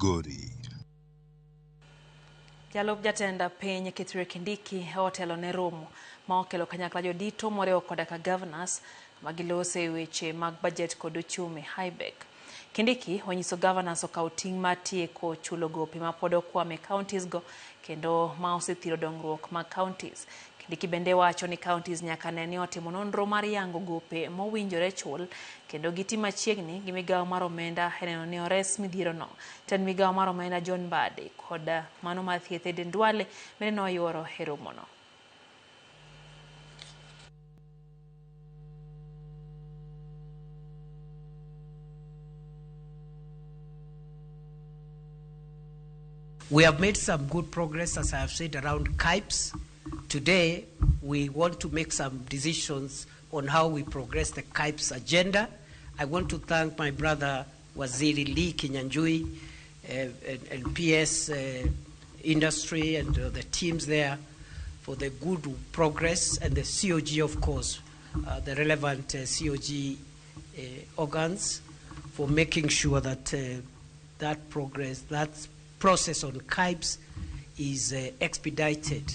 Migori. Jalup jatend piny Kithure Kindiki otelo ne romo ma okelo kanyakla jodito moriwo koda ka governors ma gilose e weche mag budget kod uchumi HIBEC. Kindiki onyiso governors okaw ting' mar tieko chulo gope ma pod okwam e counties go kendo ma osethiro dongruok mag counties. Kindiki bende wacho ni counties nyaka ne ni otimo nonro mar yango gope mowinjore chul kendo giti machiegni gi migawo mar omenda e neno ni ores midhierono. Jatend migawo mar omenda John Mbadi kod mano mar thieth Aden Duale bende noyuoro e romono. We have made some good progress, as I have said, around KIPES. Today, we want to make some decisions on how we progress the KIPES agenda. I want to thank my brother Waziri Lee Kinyanjui and PS Industry and the teams there for the good progress, and the COG, of course, the relevant COG organs for making sure that that progress, that process on KIPES is expedited.